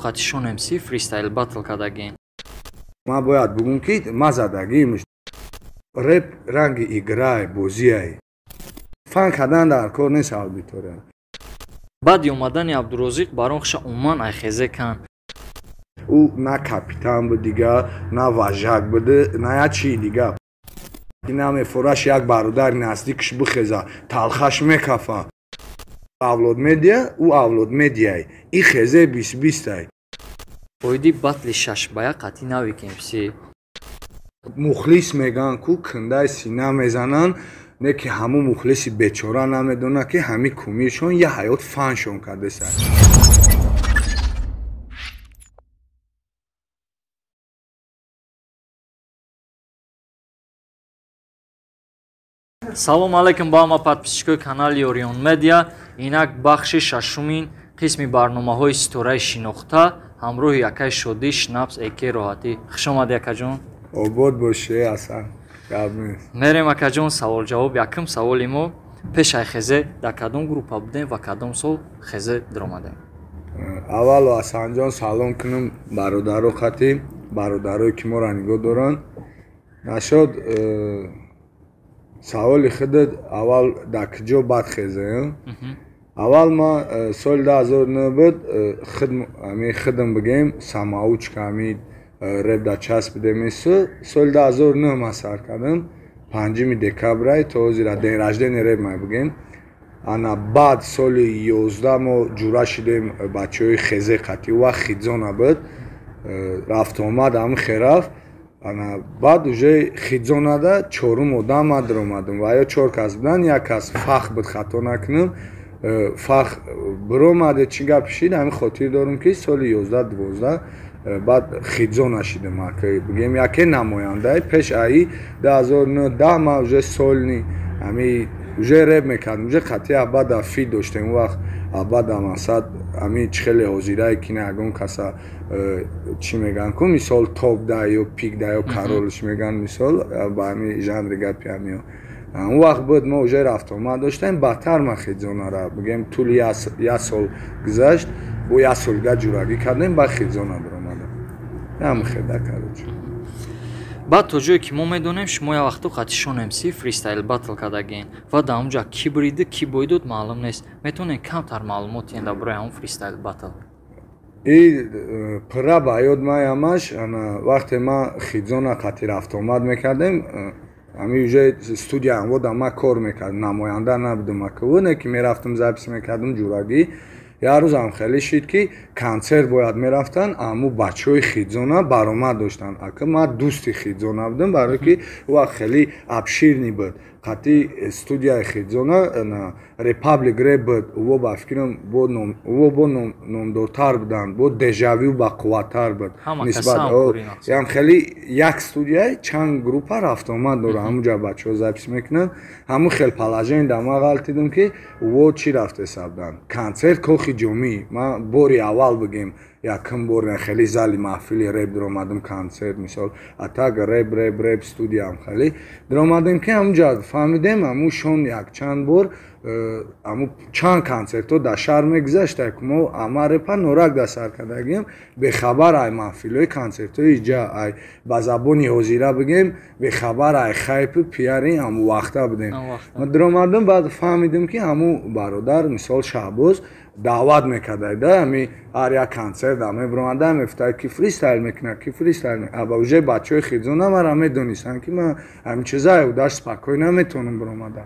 Қати Шон МС фристайл батл кардагин. Ман бояд бигӯм, ки ма задагим. Реп ранги играй, бозиай. Фан кардан дар кор нест аудитория. Баъди омадани Абдурозиқ барон хуша умуман айхезе кан. Ӯ на капитан буд дига, на вожак буд, на як чии дига. Намефораш як бародари наздикаш бихеза, талхаш мекафа. Авлод медиа, ӯ авлод медиай. И хезе 20-20-ай. Оиди батли 6-1 қати Навик МС. Мухлис меган ку кундаи сина мезананд, не ки ҳамун мухлиси бечора намедонад, ки ҳами кумиршон я ҳаёт фаншон кардеса. Салом алейкум ба ҳама подписчикои канали Орион Медиа. Инак бахши шашумин қисми барномаҳои ситораи шинохта ҳамроҳи якай Шодӣ Шнапс эке роҳатӣ. Хуш омадӣ, акаҷон. Обод бошӣ, Асан. Гап нест. Мерем, акаҷон, савол ҷавоб. Якум саволи мо: пеш айхезе дар кадом группа будем ва кадом сол хезе даромадем? Аввало, Асанҷон, салом кунам бародаро, хати бародарое ки моро нигоҳ доранд. Нашод саволи худат, аввал дар куҷо бад хезем? Аввал ма соли 2009 буд, ами худам бигем самоучка, ами реп да часпидем ису. Соли 2009 ма сар кардам, 5 декабрай, то ҳозира день рождения реп май бигем. Ана баъд соли 11 мо ҷура шидем бачаҳои хезе қатӣ, вақт хидзона буд, рафтуомад ҳами херафт. Ана баъд уже хидзонада чорум одам ма даромадам ва ё чор кас буданд, як кас Фах буд, хато накунам, Фах биромаде, чӣ гап шид, ҳамин хотир дорам, ки соли 11-12 баъд хидзо нашидам, бигем яке намояндаи. Пеш аи 2009 ма уже сольный ами уже реп мекардам, уже қатъи абада фит доштем. Он вақт абада мақсад ами чӣ хеле ҳозирае ки на ягон каса чӣ мегӯянд ку, мисол топ да ё пик да ё королш мегӯянд, мисол ба ҳами жанри гапи ҳамиё он вақт буд. Мо уже рафтуомад доштем, баъдтар ма хидзонара бигем тӯли як сол гузашт, бо як сол дига ҷурагӣ кардем, баъд хидзона даромадам. Ҳам хеда, короче. Баъд то ҷое ки мо медонем, шумо як вақту қати Шон МС фристайл батл кардагин ва дар он ҷа кӣ буриду кӣ бой дод маълум нест. Метавонед камтар маълумот диҳем дар бораи ҳамон фристайл батл? И пурра ба ёд маямаш. Вақте ма хидзона қати рафтуомад мекардем, ами уже студия амвода ма кор мекардам, намоянда набудам акв, не ки мерафтам, запись мекардам ҷурагӣ. Як рӯзам хеле шид, ки консерт бояд мерафтанд, аму бачаҳои хидзона баромад доштанд. Ака ман дӯсти хидзона будам, барое ки вақт хеле обширный буд қати студияи хидзона, Репаблик реп буд. Ӯво ба фикрам ӯво бо номдортар буданд, бо дежавю бақувваттар буд нисбат. Ям хеле як студияи чанд группа рафтуомад дора, ҳамунҷа бачаҳо запись мекунанд. Ҳамун хел положение да ман ғалтидам, ки ӯво чӣ рафтеса буданд, консерт Кохи Ҷомӣ. Ман бори аввал бигем, якум бор хеле зали маҳфили реп даромадам, консерт, мисол, атак реп реп реп студиям хеле даромадем, ки ҳамунҷа фаҳмидем, ҳамун Шон якчанд бор ҳамун чанд консертҳо дар шаҳр мегузашта, мо ама репа норак дар сар кардагим, бехабар ай маҳфилҳои консертҳои иҷа, ай ба забони ҳозира бигем, бехабар ай хайпу пиари ҳамун вақта будем. Даромадам, баъд фаҳмидем, ки ҳамун бародар, мисол, Шаҳбоз даъват мекардай да ами ҳар як консерт мебиромада, мефтад, ки фристайл мекунад, ки фристайл. Аба уже бачаҳои хидзона мара медонистанд, ки ман ҳамин чиза удаш спокойно наметавонам биромада.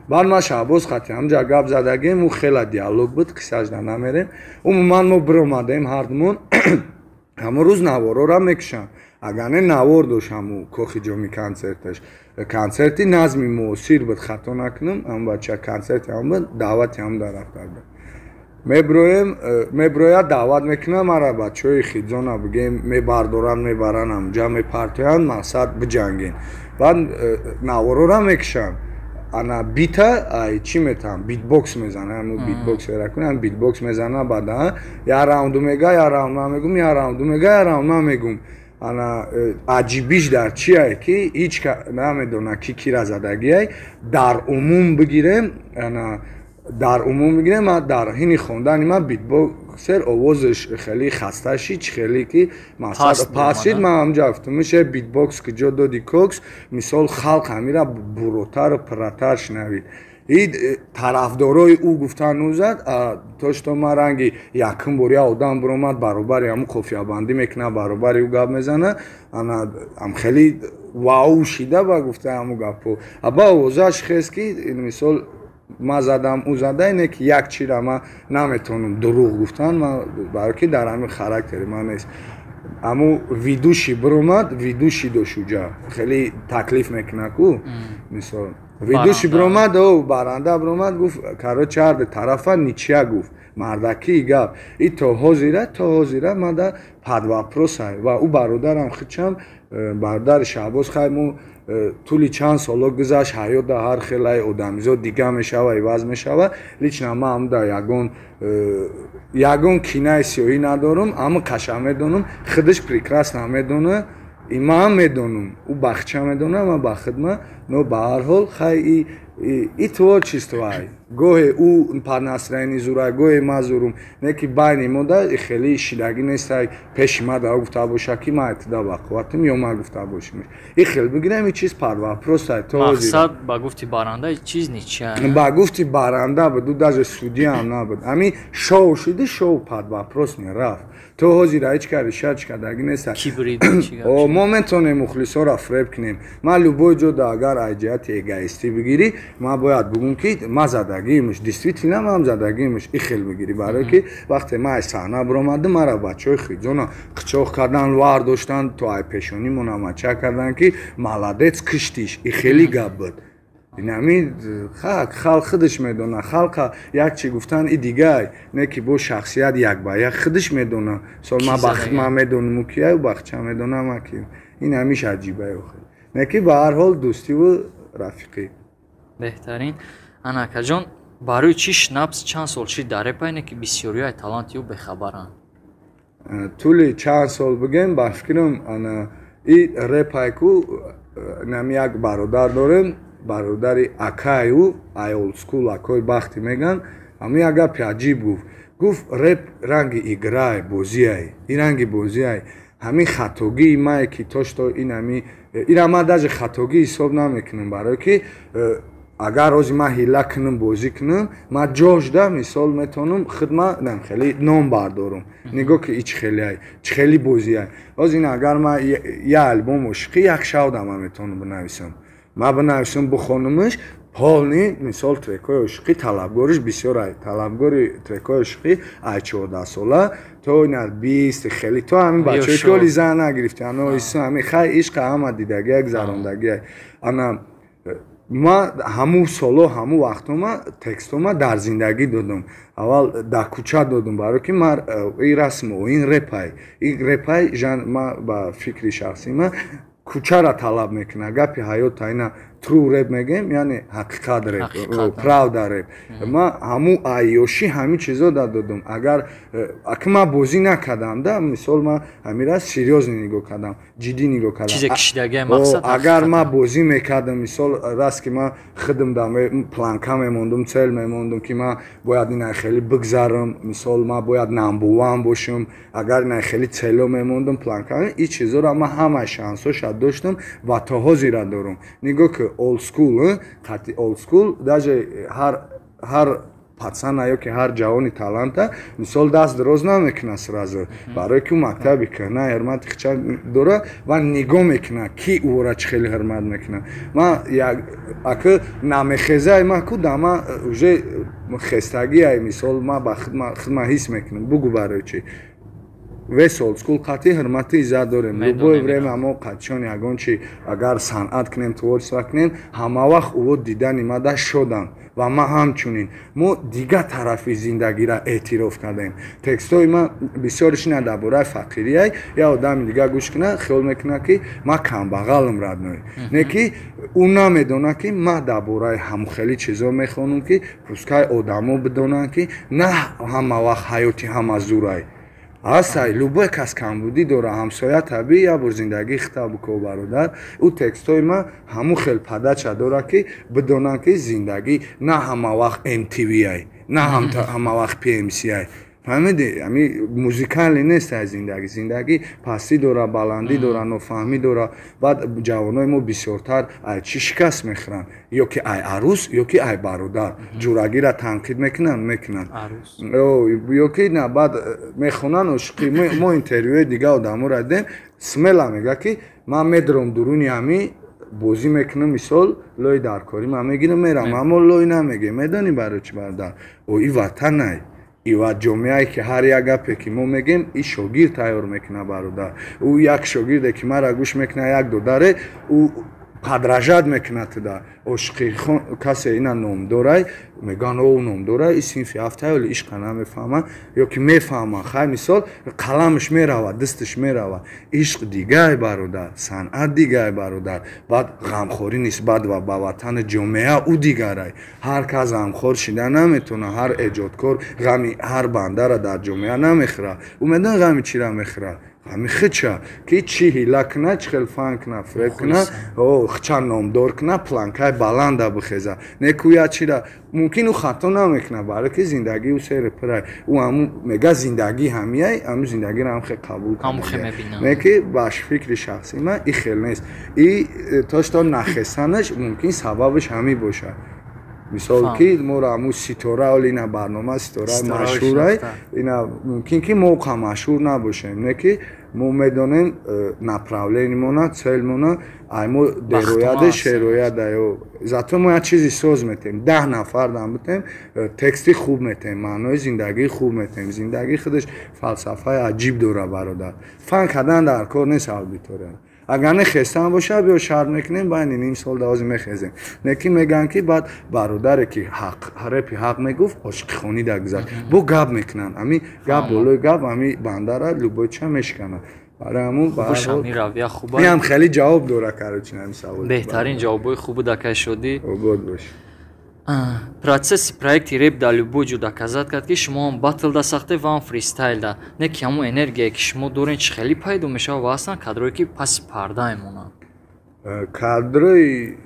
Баъд ман Шаҳбоз қати ҳамҷа гап задагем, ӯ хела диалог буд, қиссашда намерем. Умуман мо биромадем ҳардумон. Ҳамон рӯз наворора мекушанд, агар не навор дошт ҳамун Кохи Ҷомӣ консерташ, консерти Назми муосир буд, хато накунам, ҳамн бача консерти ҳам буд, даъвати ҳам дар рафта буд. Меброем, меброяд, даъват мекунам мара, бачаҳои хидзона бигем мебардоранд, мебаранд, ҳамҷа мепартоянд, мақсад биҷангем. Баъд наворора мекушанд. Ана бита ай чӣ метавам, битбокс мезана, ҳамун битбокс эракун, ҳам битбокс мезана. Баъда як раунду мега, як раунд ман мегум, як раунду мега, як раунд ман мегум. Ана аҷибиш дар чие, ки ҳеҷ намедона, ки кира задагиай. Дар умум бигирем, ана Дар умум мегирем, ма дар ҳини хондани ма битбоксер овозаш хеле хаста шид, чӣ хеле ки мақсад паст шид. Ман ҳамҷа гуфтам, мише битбокс ки ҷо доди кокс, мисол халқ ҳамира буротару пурратар шунавид. И тарафдорои ӯ гуфтан ӯ зад, то что ма ранги якум бор я одам биромад, баробари ҳамун қофиябандӣ мекунад, баробари ӯ гап мезана, ана ам хеле вау шида ба гуфта ҳамун гапҳо. Аба овозаш хест ки мисол ма задам, ӯ зада, ине ки як чира ма наметавонам дурӯғ гуфтан, ма баро ки дар ҳамин характери ман нест. Аму ведущий биромад, ведущий дошт уҷа хеле таклиф мекунад ку, мисол ведущий биромад, о баранда биромад, гуфт, короче, ҳар тарафа ничья, гуфт, мардакии гап. И то ҳозира мада под вопрос ай. Ва ӯ бародарам хичам, бародари Шаҳбоз, хай мо тӯли чанд соло гузашт, ҳаёт да ҳар хелай одамизод дига мешава, иваз мешава. Лично ман ҳамда ягон кинаи сиёҳӣ надорам, аммо қаша медонам, худаш прекрасно медона, и ман медонам, ӯ бахча медона, ман ба хидма. Но ба ҳар ҳол хай и творчество ай, гоҳе ӯ под настроение зура, гоҳе ман зурум, не ки байни мо да хеле шидагӣ нестай. Пеши ма да гуфта боша ки ман айтида бақувватам ё ман гуфта бошим, и хел бигирем, и чиз под вопрос ай то. Мақсад, ба гуфти баранда чиз ничья. Ба гуфти баранда буд, ӯ даже судья м набуд. Ами шоу шиди, шоу под вопрос мерафт. То ҳозира ҳеҷ ка решать кардагӣ нест. Мо метавонем мухлисоро фреб кунем. Ман любой ҷо да агар аз ҷиҳати эгоистӣ бигирӣ, ман бояд бугум ки ман задагиимш, действительно ман задагиимш, и хел бигирӣ, барое ки вақте ман аз саҳна биромадам, мара бачаҳои хиҷона қичоқ кардан, вар доштан, то ай пешонимона мача кардан ки молодец, киштиш, и хеле гап буд. Инами халқ худаш медона. Халқа як чи гуфтан и дигай, не ки бо шахсият як ба як худаш медона. Сол ман ба ман медонам кияю, бахча медонам ки ин ҳамиш аҷибае охир, не ки ба ҳар ҳол дӯстиву рафиқӣ. Беҳтарин. Ана, акаҷон, барои чӣ Шнапс чанд сол шид дар репа, ине ки бисёриҳои таланти ӯ бехабаранд? Тӯли чанд сол бигем, ба фикрам, ана и репайку нами як бародар дорем, бародари акаи ӯ, ай олдскул, акои бахти меган, ҳамин як гапи аҷиб гуфт. Гуфт, реп ранги игра й, бозиай, и ранги бозиай. Ҳамин хатогии мае ки то что ин ҳами ира ман даже хатогӣ ҳисоб намекунам, барое ки агар ҳозир ман ҳила кунам, бозӣ кунам, ман ҷошда мисол метавонам худма хеле ном бардорам. Нигоҳ ки и чӣ хелеай, чӣ хели бозиай. Ҳозир ин агар ман я альбом ошиқӣ як шавда ман метавонам бинависам, ман бинависам, бихонамш полный. Мисол, трекҳои ошиқӣ талабгориш бисёр ай, талабгори трекҳои ошиқӣ ай 14-сола то ина 20, хеле то ҳамин бачаҳое ки ҳоли зан нагирифтан ҳамин хай ишқа ҳама дидагиак, зарондагиак. Ана ма ҳамун соло, ҳамун вақтома текстома дар зиндагӣ додам, аввал дар кӯча додам, барое ки ман и расму оин репай, и репай жан. Ма ба фикри шахсии ман кӯчара талаб мекунад, гапи ҳаёта, ина true rap мегӯем, яъне ҳақиқат реп, правда реп. Ма ҳамун айёшӣ ҳамин чизо да додам. Агар аки ман бозӣ накардам да, мисол, ман ҳамира серьёзно нигоҳ кардам, ҷиддӣ нигоҳ кардам. Агар ман бозӣ мекардам, мисол, раст ки ман худам да планка мемондум, цель мемондум ки ман бояд ина хеле бигзарам, мисол, ман бояд number one бошам. Агар ина хеле цель о мемондум, планка, ин чизоро ман ҳамаи шансоша доштам ва то ҳозира дорам. Нигоҳ ки old school, қати old school даже ҳар пацана ё ки ҳар ҷавони таланта, мисол, даст дароз намекунад сразу, барое ки ӯ мактаби кӯҳна ҳурмати хича дора ва нигоҳ мекунад, ки ӯро чӣ хеле ҳурмат мекунад. Ман ака намехезай, ман ку да ман уже хестагиай, мисол, ман ба худма ҳис мекунам. Бугу, барои чӣ вес old school қатъи ҳурмати иззат дорем. Любое время мо қатъишон ягон чи агар санъат кунем, творчество кунем, ҳама вақт ӯ дидани мада шодам ва ман ҳамчунин. Мо дигар тарафи зиндагиро эътироф кардем. Текстҳои ман бисёриш ина дар бораи фақириай. Я одами дигар гӯш кунад, хиёл мекунад, ки ман камбағалам, родной, не ки ӯ намедонад, ки ман дар бораи ҳамхели чизо мехонам, ки пускай одамо бидонанд, ки на ҳама вақт ҳаёти ҳама зурай. Ҳастай, любой кас камбудӣ дора, ҳамсоя табиӣ, як бор зиндагии хита бико, бародар. Ӯ текстҳои ман ҳамун хел подача дора, ки бидонанд, ки зиндагӣ на ҳама вақт MTV-ай, на ҳама вақт PMC-ай. Фаҳмидӣ? Ами музикалӣ нест ай зиндагӣ. Зиндагӣ пастӣ дора, баландӣ дора, нофаҳмӣ дора. Баъд ҷавонои мо бисёртар ай чӣ шикаст мехӯранд? Ё ки ай арӯс, ё ки ай бародар. Ҷурагиро танқид мекунанд, мекунанд. Ё ки на, баъд мехонанд ошиқӣ. Мо интервюи дига одаморо дидем, смело мега, ки ман медурам дуруни ҳами бозӣ мекунам, мисол, лои даркорӣ ман мегирам, мерам, аммо лой намегем. Медонӣ барои чӣ, бародар? О, и ватанай, ива ҷомеае, ки ҳар як гапе, ки мо мегем, и шогирд тайёр мекунад, бародар. Ӯ як шогирде, ки мара гӯш мекунад, як додаре, ӯ подражать мекунад туда. Ошиқи касе ина номдорай, мегӯянд, о, номдорай, и синфи ҳафтай, оли ишқа намефаҳма ё ки мефаҳма, хай, мисол, қаламаш меравад, дасташ меравад. Ишқ дигай, бародар, санъат дигай, бародар. Баъд ғамхорӣ нисбат ва ба ватани ҷомеа ӯ дигарай. Ҳар кас ғамхор шида наметавонад, ҳар эҷодкор ғами ҳар бандара дар ҷомеа намехӯрад. Ӯ медон ғами чира мехӯрад? Ҳами хича, ки чӣ ҳила кунад, чӣ хел фан кунад, фиреб кунад, хича номдор кунад, планкаи баланда бихезад. Некӯя чира мумкин ӯ хато намекунад, барое ки зиндагии ӯ сери пирай. Ӯ ҳамун мега, зиндагӣ ҳамияй, ҳамун зиндагиро ҳам хел қабул кунад. Не ки ба фикри шахсии ман и хел нест. И то что нахесанаш мумкин сабабаш ҳамин бошад. Мисол, ки моро ҳамун ситора, оли ина барнома ситораи машҳурай, ина мумкин ки мо қа машҳур набошем, не ки мо медонем направление мона, цель мона, ай мо дерояде шерояда. Зато мо як чизи соз метем, 10 нафар дам битем, тексти хуб метем, маънои зиндагии хуб метем. Зиндагӣ худаш фалсафаи аҷиб дора, бародар. Фан кардан дар кор нест аудитория. Агар не хестан боша, биё шарт мекунем, байни ним сол давози мехезем. Не ки мегӯянд, ки баъд бародаре, ки ҳақ рэпи ҳақ мегуфт, ошиқихонӣ дагузашт, бо гап мекунанд, ами гап болои гап, ами бандара любой ча мешиканад. Барои ҳамун ҳам хеле ҷавоб дора, короче, ҳамин савол. Беҳтарин ҷавобҳои хуб буд, акай Шодӣ. Обод бош. Процесси проекти «Реп дар любой ҷо» доказать кард, ки шумо ҳам батлда сахте ва ҳам фристайлда. Не ки ҳамун энергияе, ки шумо дорен, чӣ хеле пайдо мешавад ва ҳастанд кадрое, ки паси парда мемонанд? Кадрои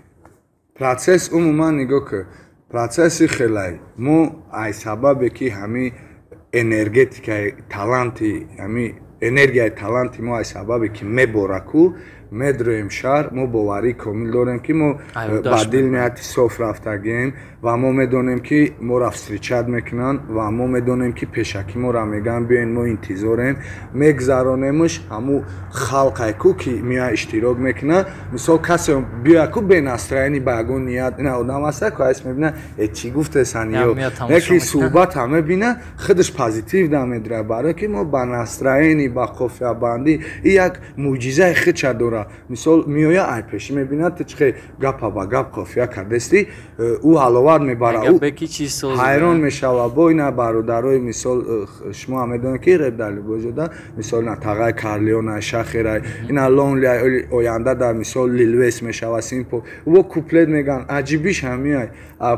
процесс умуман, нигоҳ кун, процесси хелай мо ай сабабе, ки ҳами энергетикаи таланти, ҳами энергияи таланти мо ай сабабе, ки мебораку медроем шаҳр, мо боварии комил дорем, ки мо ба дил нияти соф рафтагием ва мо медонем, ки моро встречать мекунанд, ва мо медонем, ки пешакӣ моро мегӯянд, биёен, мо интизорем. Мегзаронемш, ҳамун халқайку, ки меоя, иштирок мекунад. Мисол, касе биёяку бе настроение, ба ягон ният, ина одам аста ку айс мебина, э, чӣ гуфтесан, ё яки суҳбата мебина, худаш позитив да медира, барое ки мо ба настроение, ба қофиябандӣ и як мӯъҷизаи худша дора. Мисол, меоя, ай пешӣ мебинад, ту чихе гапа ба гап қофия кардестӣ, ӯ ҳаловат мебара, ҳайрон мешава. Бо ина бародарои, мисол, шумо ҳам медонед, ки рэп дар любой ҷода, мисол, ина тағай Карлеона, Шахерай, ина Лонли, оянда дар, мисол, Лилвес мешава, Симпо, бо куплет меган. Аҷибиш ҳамиай,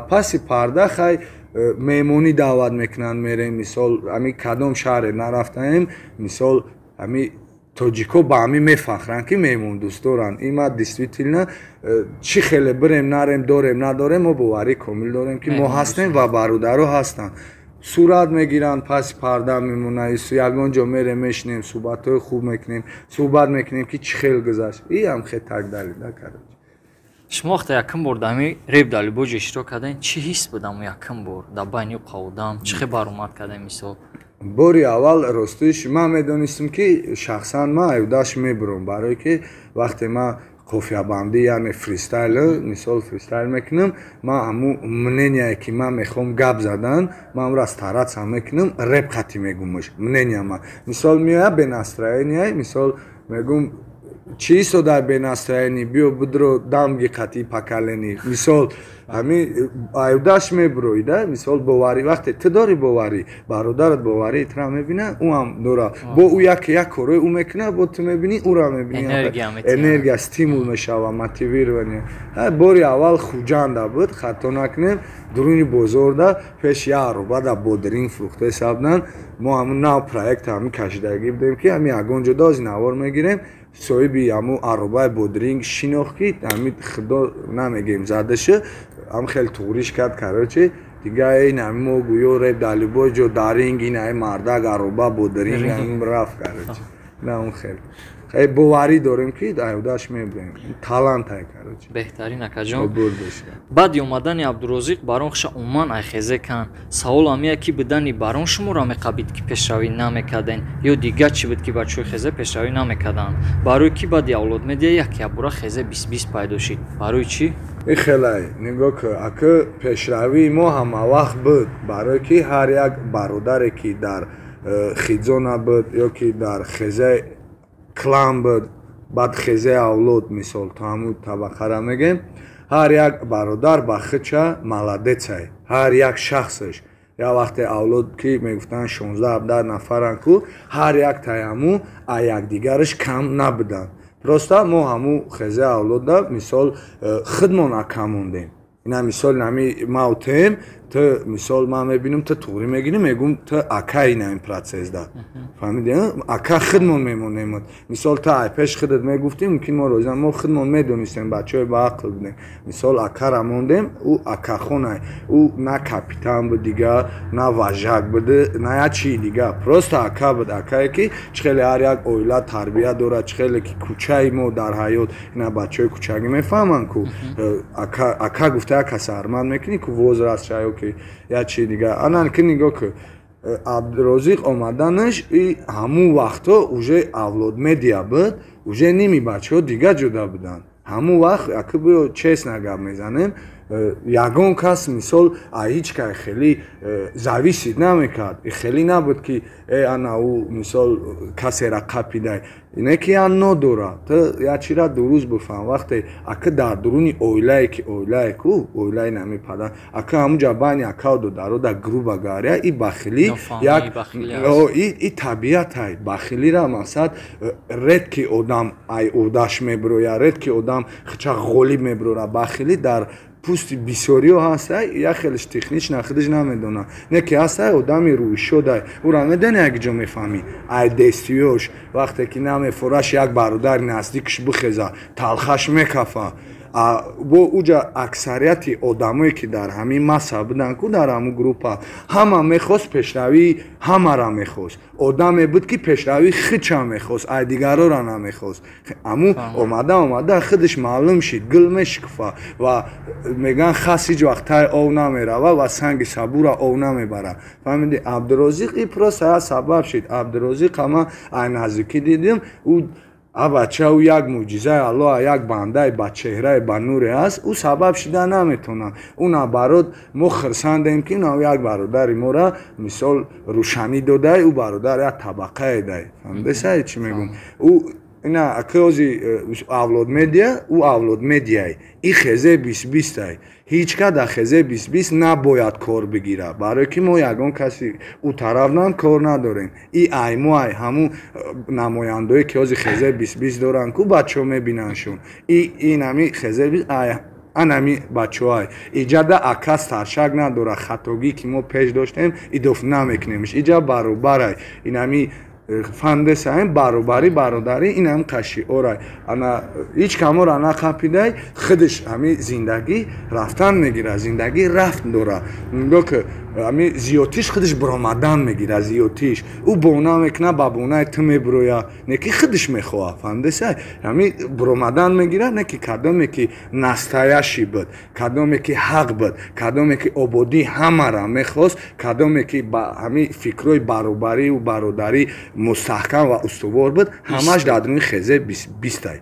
паси парда хай меҳмонӣ даъват мекунанд, мерем. Мисол, ами кадом шаҳре нарафтаем, мисол, ами тоҷико ба ҳамин мефахранд, ки меҳмондӯст доранд. Има действительно чӣ хеле бирем, нарем, дорем, надорем, мо боварии комил дорем, ки мо ҳастем ва бародаро ҳастанд, сурат мегиранд, паси парда мемонад. Ягон ҷо мерем, мешинем, суҳбатҳои хуб мекунем, суҳбат мекунем, ки чӣ хел гузашт, иам хе так далее да, короче. Шумо вақте якум бор дар ҳами «Реп дар любой ҷо» иштирок кардем, чӣ ҳис буд ҳамун якум бор дар байни ӯ одам, чӣ хел баромад кардем, мисол? Бори аввал, ростиш, ман медонистам, ки шахсан ман аюдаш мебурам, барое ки вақте ман қофиябандӣ, яъне фристайл, мисол, фристайл мекунам, ман ҳамун мнение, ки ман мехоҳам гап задан, ман амро стараться мекунам, реп хати мегумаш мнения. Ман, мисол, меоя бе настроение, мисол, мегум: чӣ истодай бе настроение, биё, будро, дамги қати поколение. Мисол, Ҳами аюдаш меброи да, мисол боварӣ, вақте ту дорӣ боварӣ, бародарат боварии тура мебина, ӯ ҳам дора. Бо ӯ як як корҳои ӯ мекуна, бо ту мебинӣ, ӯра мебинӣ. Энергия стимул мешава, мотивирование. Бори аввал Хуҷанда буд, хато накунем, дуруни бозорда пеш як аробада бодринг фурӯхта сабдан. Мо ҳамун нав проект ҳамин кашидагӣ будем, ки ҳамин ягон ҷо дози навор мегирем. Соҳиби ҳамун аробаи бодринг шинохт, ки ҳамин худо намегем задаша, ҳам хеле туғриш кард, короче, дига ин ҳами мо гӯё реп дар любой ҷо даринг, ин ҳами мардак ароба бодринг ҳамин рафт, короче. На он хеле хеле боварӣ дорем, ки аюдаш мебурем, талантай, короче. Беҳтарин, акаҷон. Баъди омадани Абдурозиқ барон хуша умуман айхезе кан. Савол ҳамия, ки бидани барон шуморо меқабид, ки пешравӣ намекарден, ё дигар чӣ буд, ки бачаҳои хезе пешравӣ намекарданд? Барои ки баъди Авлод Медиа як якбора хезе 20-20 пайдо шид? Барои чӣ? И хелай нигоҳ кун, ака, пешравии мо ҳамавақт буд, барое ки ҳар як бародаре, ки дар хидзона буд ё ки дар хезе клан буд, баъд хезаи Авлод, мисол, то ҳамун табақара мегем, ҳар як бародар ба хича молодец ай, ҳар як шахсаш. Як вақте Авлод ки мегуфтанд 16-17 нафаран ку, ҳар як таяму а якдигараш кам набуданд. Просто мо ҳамун хезаи Авлода, мисол, худмон ака мондем. Ина мисол нами мавтем, ту, мисол, ман мебинам, ту туғрӣ мегирӣ, мегӯм, ту акаи на ин процесс да, фаҳмиди? Ака худмон мемонем. Мисол, ту ай пеш худат мегуфтӣ, мумкин мо розӣ, мо худмон медонистем, бачаҳои баақл будем. Мисол, акара мондем, ӯ акахонай, ӯ на капитан буд дига, на вожак буд, на як чии дига, просто ака буд. Акае, ки чӣ хеле ҳар як оила тарбия дорад, чӣ хеле ки кӯчаи мо дар ҳаёт, ина бачаҳои кӯчагӣ мефаҳманд ку, ака гуфта як каса ҳурмат мекунӣ ку, возраст ша ё ки як чии дига. Ана ки нигоҳ ку, Абдурозиқ омаданаш и ҳамун вақтҳо уже Авлод Медиа буд, уже ними бачаҳо дига ҷуда буданд. Ҳамун вақт, аки биё честно гап мезанем, ягон кас, мисол, а ҳеҷ кай хеле зависит намекард. Хеле набуд, ки э ана ӯ, мисол, касера қапидай, не ки я нодора. Ту як чира дуруст бифаҳм: вақте ака дар дуруни оилае, ки оилае ку, оилаи нами падар, ака ҳамунҷа байни акау додарода, грубо говоря, и бахилӣ як и табиатай. Бахилира мақсад редки одам ай урдаш мебироя, редки одам хича ғолиб мебирора. Бахилӣ дар пӯсти бисёриҳо ҳаста, як хелеш технично худаш намедонад, не ки ҳаста одами рӯйшодай, ӯра медони, як ҷо мефаҳмӣ ай дестиёш. Вақте ки намефураш, як бародари наздикш бихеза, талхаш мекафа. Бо уҷа аксарияти одамое, ки дар ҳамин масса буданд ку, дар ҳамун группа, ҳама мехост пешравии ҳамара мехост. Одаме буд, ки пешравии хича мехост, ай дигарора намехост. Ҳамун омада омада худаш маълум шид, гул мешикуфа. Ва мегӯянд, хас ҳеҷ вақт тай ов намерава ва санги сабура ов намебара, фаҳмиди? Абдурозиқ и просто як сабаб шид. Абдурозиқ ҳама ай наздикӣ дидим, ӯ а бача, ӯ як мӯъҷизаи Аллоҳ, як бандаи ба чеҳраи ба нуре аст. Ӯ сабаб шида наметонад, ӯ наоборот, мо хурсандем, ки на як бародари мора, мисол, рӯшанӣ додай, ӯ бародар як табақае дай, фаҳмидесай, чӣ мегӯм? Ӯ ина акози Авлод Медиа, ӯ Авлод Медиай, и хезе 20-20-ай. Ҳеҷ кас дар хезе 20-20 набояд кор бигирад, барое ки мо ягон каси ӯ тарафнам кор надорем. И ай мо ай ҳамун намояндое, ки ҳози хезе 20-20 доранд ку, бачаҳо мебинандшон, и ин ҳами хезе ай анами бачаҳоай иҷада ака старшак надорад. Хатогӣ, ки мо пеш доштем, идоф намекунемш, иҷа баробарай. Инами фандесаем, баробарӣ, бародарӣ, инам қаши орай. Ана ҳеҷ камора нақапидай, худаш ҳами зиндагӣ рафтан мегирад, зиндагӣ рафт дора. Нигоҳ ки ҳами зиёдтиш худаш биромадан мегирад, зиёдтиш ӯ бона мекунад, ба бонаи ту мебирояд, не ки худаш мехоҳад, фаҳмидесай? Ҳами биромадан мегирад, не ки кадоме ки настоящий буд, кадоме ки ҳақ буд, кадоме ки ободии ҳамара мехост, кадоме ки ба ҳами фикрҳои баробариву бародарӣ мустаҳкам ва устувор буд, ҳамаш дар дуни хезе 20-ай.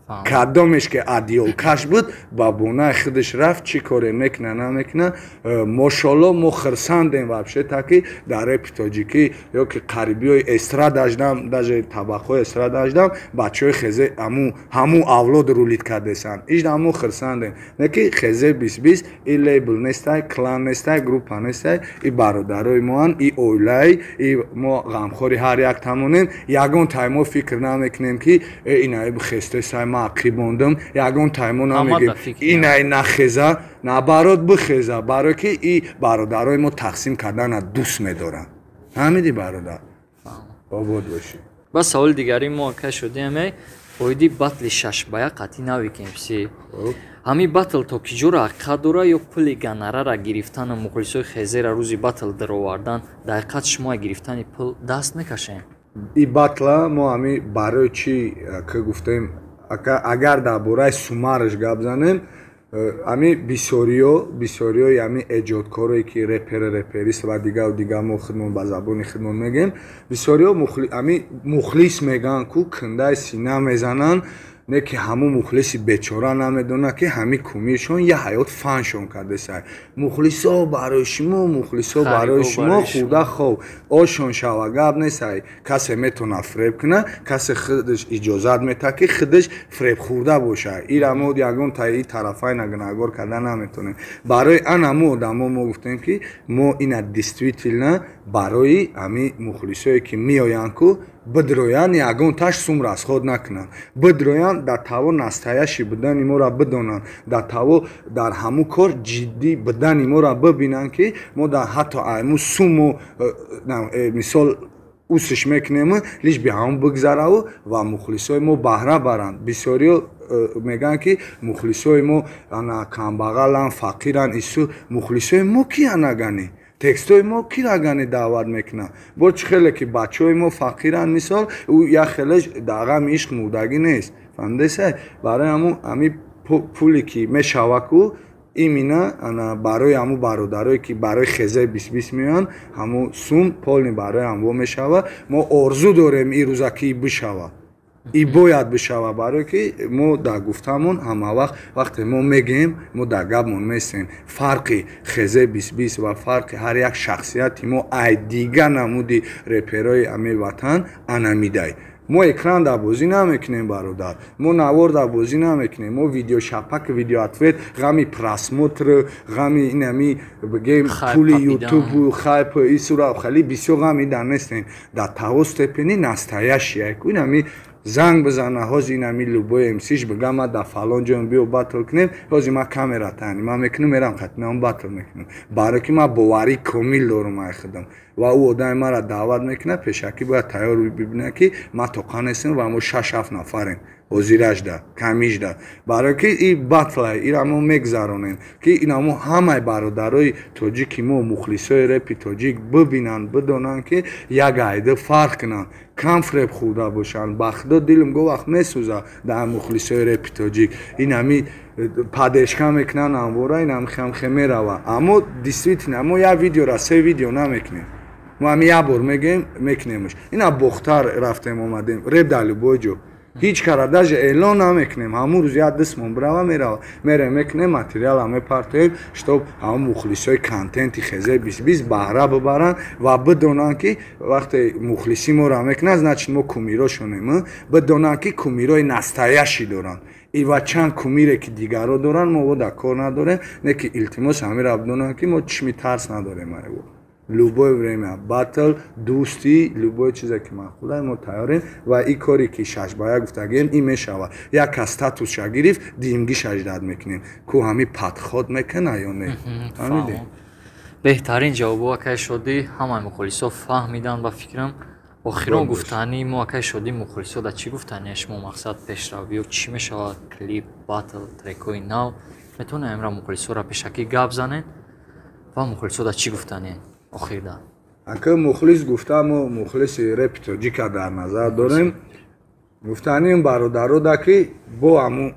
Кадомеш ки адиёлкаш буд, ба бонаи худаш рафт, чӣ коре мекуна, намекуна. Мошолло, мо хирсандем вообще, таки дар репи тоҷикӣ ё ки қарибиҳои эстрада ждам, даже табақҳои эстрада ждам, бачаҳои хезе ҳамун авлод рулить кардесанд. Ижда мо хирсандем. Не ки хезе 2020 и лейбл нестай, клан нестай, группа нестай, и бародарои моанд, и оилаи, и мо ғамхори ҳар як тамонем. Ягон тай мо фикр намекунем, ки инаи хестесай, ма ақиб мондам. Ягон таймо намегем, инай нахеза, наоборот, бихеза, барое ки и бародарои мо тақсим кардана дӯст медоранд. Фаҳмидӣ, бародар? Обод бошӣ. Ба саволи дигари мо, ака шудиаме, оиди батли 6 ба 1 қатъи нави КМС. Ҳамин батл то ки ҷоро ҳақиқат дора ё пули гонорара гирифтану мухлисои хезера рӯзи батл даровардан, дар ҳақиқат шумо гирифтани пул даст мекашем? И батла мо ҳами барои чӣ ки гуфтем, агар дар бораи сумараш гап занем, ами бисёриёи ами эҷодкорое ки репер, реперист ва дигару дигар, мо худмон ба забони худмон мегӯем, бисёриҳо ами мухлис мегӯянд ку кундаи сина мезананд. Не ки ҳамун мухлиси бечора намедонад, ки ҳами кумиршон я ҳаёт фаншон кардесай. Мухлисо барои шумо, мухлисо барои шумо хурда хоб ошон шава, гап несай. Касе метавонад фреб кунад, касе худаш иҷозат метаҳад, ки худаш фребхӯрда бошад. Ира мо ягон таи тарафайна гунаҳгор карда наметавонем. Барои ан ҳамун одамо мо гуфтем, ки мо ина действительно барои ҳами мухлисое ки меоянд ку бидроянд, ягон таш сум расход накунанд, бидроянд, дар таво настоящий будани моро бидонанд, дар таво дар ҳамун кор ҷиддӣ будани моро бибинанд, ки мо дар ҳатто айму суму мисол усиш мекунем, лишь бы ҳамун бигзараву ва мухлисои мо баҳра баранд. Бисёриҳо мегӯянд, ки мухлисои мо ана камбағаланд, фақиранд. Ису мухлисои мо ки анаганӣ текстҳои мо ки рагани даъват мекунанд? Бо чӣ хеле ки бачаҳои мо фақиранд, мисол, ӯ як хелеш дар ғами ишқ мурдагӣ нест, фаҳмидесай? Барои ҳамун ҳами пуле ки мешава ку, имина ана барои ҳамун бародарое ки барои хезаи 2020 меоянд, ҳамун сум полный барои ҳамво мешава. Мо орзу дорем, ин рӯза ки бишава, и бояд бишава, барое ки мо дар гуфтамон ҳама вақт, вақте мо мегӯем, мо дар гапмон местем. Фарқи хезе 2020 ва фарқи ҳар як шахсияти мо ай дига намуди реперои ами ватан анамидай. Мо экран дар бозӣ намекунем, бародар, мо навор дар бозӣ намекунем, мо видеошапак, видеоответ, ғами просмотр, ғами инами бигем пули ютубу хайп исура хеле бисёр ғами дар нестем. Дар таво степени настоящий ку инами занг бизана ҳози инами любой мсиш бига, ма дар фалон ҷоем, биё батл кунем. Ҳози ма камера тани ман мекунам, мерам хатинам батл мекунам, барое ки ман боварии комил дорам ай худам. Ва ӯ одами маро даъват мекунад, пешакӣ бояд тайёр бибинад, ки ман тоқа нестам ва мо шаш ҳафт нафарем ҳозиражда, камижда, барое ки и батлай ира мо мегзаронем, ки инамо ҳамаи бародарои тоҷики мо, мухлисои репи тоҷик бибинанд, бидонанд, ки як айда фарқ кунанд, кам фреб хӯрда бошанд. Ба худо, дилам го вақт месӯзад дар мухлисои репи тоҷик. Инами поддержка мекунанд амвора, инам хамхе мерава. Аммо действительно мо як видеора се видео намекунем, мо ҳами як бор мегӯем, мекунемш. Ина бохтар рафтем, омадем, реп дар любой ҷо, ҳеҷ кара даже эълон намекунем. Ҳамун рӯз як дистмон бирава, мерава, мерем, мекунем, материала мепартоем, чтоб ҳамун мухлисои контенти хезе 2020 баҳра бибаранд ва бидонанд, ки вақте мухлисӣ моро мекунанд, значит мо кумирошонем, бидонанд, ки кумирои настоящий доранд. Ива чанд кумире ки дигарро доранд, мо дар кор надорем. Не ки илтимос, ҳамира бидонанд, ки мо чишми тарс надорем. Айво любое время батл, дӯстӣ, любое чизе ки маъқулай, мо тайёрем. Ва и коре ки 6 ба 1 гуфтагем, ин мешава. Як кас статусша гирифт, диимгиша ждать мекунем ку ҳами подход мекуна ё не. Фаҳмидӣ? Беҳтарин ҷавобо, акай Шодӣ. Ҳамаи мухлисо фаҳмиданд, ба фикрам. Охирон гуфтании мо, акай Шодӣ, мухлисо да чӣ гуфтания шумо? Мақсад, пешравиё чӣ мешавад? Клип, батл, трекҳои нав метавонем имра мухлисоро пешакӣ гап занем ва мухлисо да чӣ гуфтанем охирда? Ака, мухлис гуфта, мо мухлиси репи тоҷика дар назар дорем. Гуфтаним бародарода, ки бо ҳамун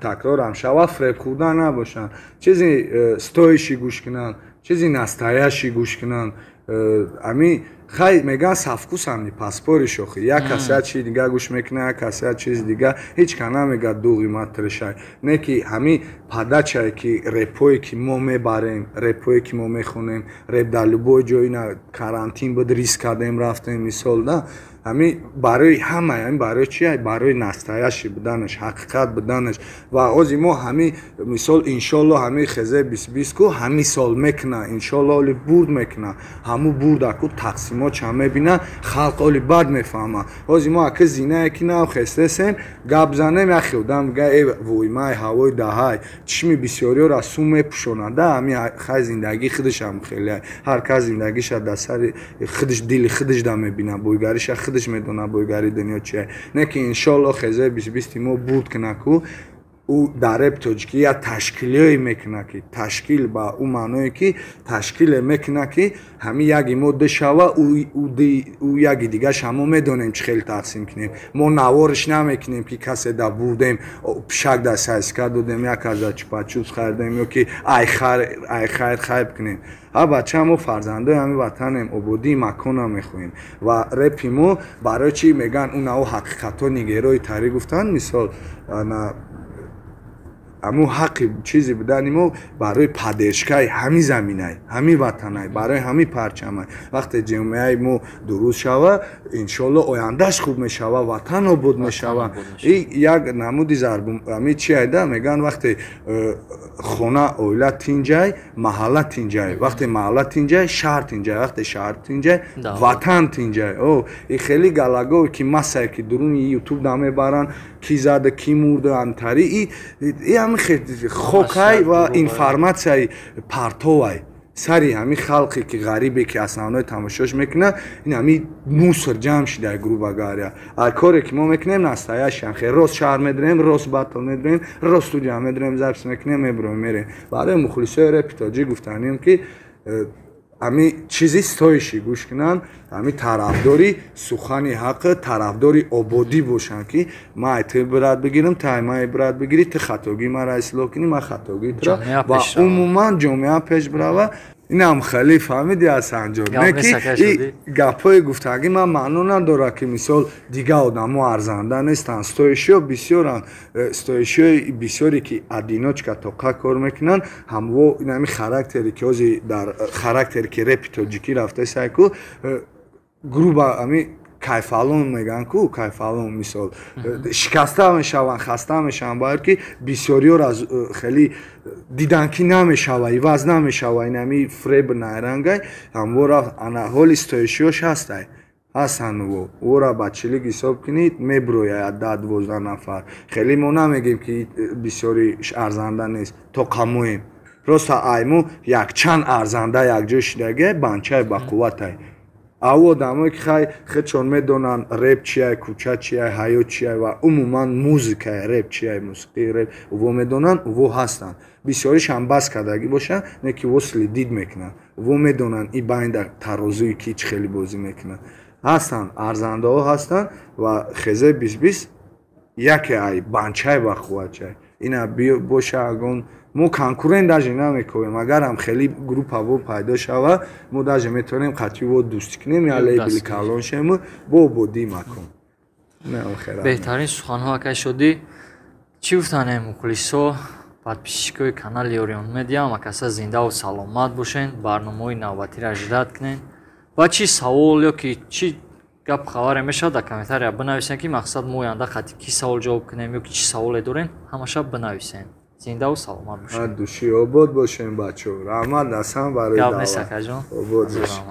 такрорам шава, фреб хӯрда набошанд, чизи стоящий гӯш кунанд, чизи настоящий гӯш кунанд. Ами хай меган савкусам не паспори шохи. Як кас як чизи дига гӯш мекуна, як кас як чизи дига. Ҳеҷ ка намега дуғи ма трешай. Не ки ҳами подачае ки репое ки мо мебарем, репое ки мо мехонем, реп дар любой ҷой на карантин буд, риск кардем, рафтем мисол да. Ҳами барои ҳама, ҳами барои чи? Барои настоящий буданаш, ҳақиқат буданаш. Ва ози мо ҳами мисол иншолло ҳами хезе 2020 ку ҳами сол мекуна, иншолло оли бурд мекуна. Ҳаму бурда ку тақсимот ча мебина, халқ оли бад мефаҳма. Ози мо ака зинае ки нав хестесем, гап занем, як хелдам мега э воймай ҳавои даҳай. Чишми бисёриёра сум мепӯшонад, да ҳами хай зиндагӣ худашам хеле. Ҳар кас зиндагиша дар сари худаш, дили худаш да мебина, бойгариша худаш медона бойгари дунё чия. Не ки иншолло хезе 2020 мо бурд куна ку ӯ дар реп тоҷикӣ як ташкилиое мекуна ки ташкил ба ӯ маъное ки ташкиле мекуна ки ҳами яги мо ду шава, ӯ яги дигаша мо медонем чӣ хел тақсим кунем. Мо навориш намекунем ки касе да бурдем, пишак да сайска додем, як кас да чупачупс харидем ё ки ай хайр хайб кунем. Ҳа бача, мо фарзандои ҳами ватанем, ободии макона мехоҳем. Ва репи мо барои чӣ мегӯянд ӯ нао ҳақиқатҳо нигерои тари гуфтанд, мисол ана аму ҳаққи чизи будани мо барои поддержкаи ҳами заминай, ҳами ватанай, барои ҳами парчамай. Вақте ҷомеаи мо дуруст шава, иншолло ояндаш хуб мешава, ватан обод мешава. И як намуди зарбу ами чи айда мегӯянд, вақте хона оила тинҷай, маҳалла тинҷай, вақте маҳалла тинҷай, шаҳр тинҷай, вақте шаҳр тинҷай, ватан тинҷай. О и хеле галагове ки масае ки дуруни ютуб да мебаранд, ки зада, ки мурда, антари и ҳами хокай ва информатсияи партовай сари ҳами халқе ки ғарибе ки основной тамошош мекуна, ин ҳами мусор ҷамъ шида, грубо говоря. А коре ки мо мекунем настоящий, хе рост шаҳр медирем, рост батл медирем, рост студия медирем, запись мекунем, мебироем, мерем. Барои мухлисои репи тоҷик гуфтанем ки ҳами чизи стоиши гӯш кунанд, ҳами тарафдори сухани ҳақ, тарафдори ободӣ бошанд, ки ман ай ту ибрат бигирам, ту ай ман ибрат бигирӣ, ту хатогии маро ислоҳ кунӣ, ман хатогии туро, ва умуман ҷомеа пеш бирава. Инам хеле фаҳмиди, Ҳасанҷон, не ки и гапҳои гуфтагӣ ман маъно надорад ки мисол дигар одамо арзанда нестанд. Стоишиҳо бисёранд, стоишиҳои бисёре ки одиночка тоқа кор мекунанд, ҳамво инами характере ки ҳози дар характере ки репи тоҷикӣ рафтаисай ку, грубо ами кайфалон мегӯянд ку, кайфалон мисол шикаста мешаванд, хаста мешаванд, бояд ки бисёриёро аз хеле дидан ки намешава, иваз намешава, инами фреб найрангай ҳамвора. Ана ҳоли стоишиёш ҳастай, ҳастанд, во ӯра ба чилик ҳисоб кунед, меброяд 10-12 нафар. Хеле мо намегем ки бисёри арзанда нест, то қамоем просто айму якчанд арзанда якҷо шидагиай, банчай бақувватай. Ав одамое ки хай худшон медонанд реп чиай, кӯча чиай, ҳаёт чиай ва умуман музикаи реп чиай, мусиқии реп во медонанд, во ҳастанд. Бисёришам бас кардагӣ бошанд, не ки во следить мекунанд, во медонанд и байнда тарозуи ки чӣ хеле бозӣ мекунанд. Ҳастанд арзандаҳо ҳастанд ва хезе 2020 яке ай банчай бақувватчай. Ина боша, агон мо конкурент даже намекунем. Агарам хеле группа во пайдо шава, мо даже метавонем қатъи во дӯстӣ кунем, я лейбли калон шему бо ободии макон. Беҳтарин суханҳо, акай Шодӣ. Чӣ гуфтанем, мухлисо, подписчикои канали Орион Медиа, ҳамакаса зиндаву саломат бошен, барномаҳои навбатиро ждать кунен ва чӣ савол ё ки чӣ гап хабаре мешавад, дар комментария бинависем, ки мақсад мо оянда қатъи кӣ савол ҷавоб кунем ё ки чӣ саволе дорем, ҳамаша бинависем. Зиндаву саломат бошед. Души обод бошем, бачо. Раҳмат, Асан, барои даъват. Гап нест, акаҷон. Обод бошед.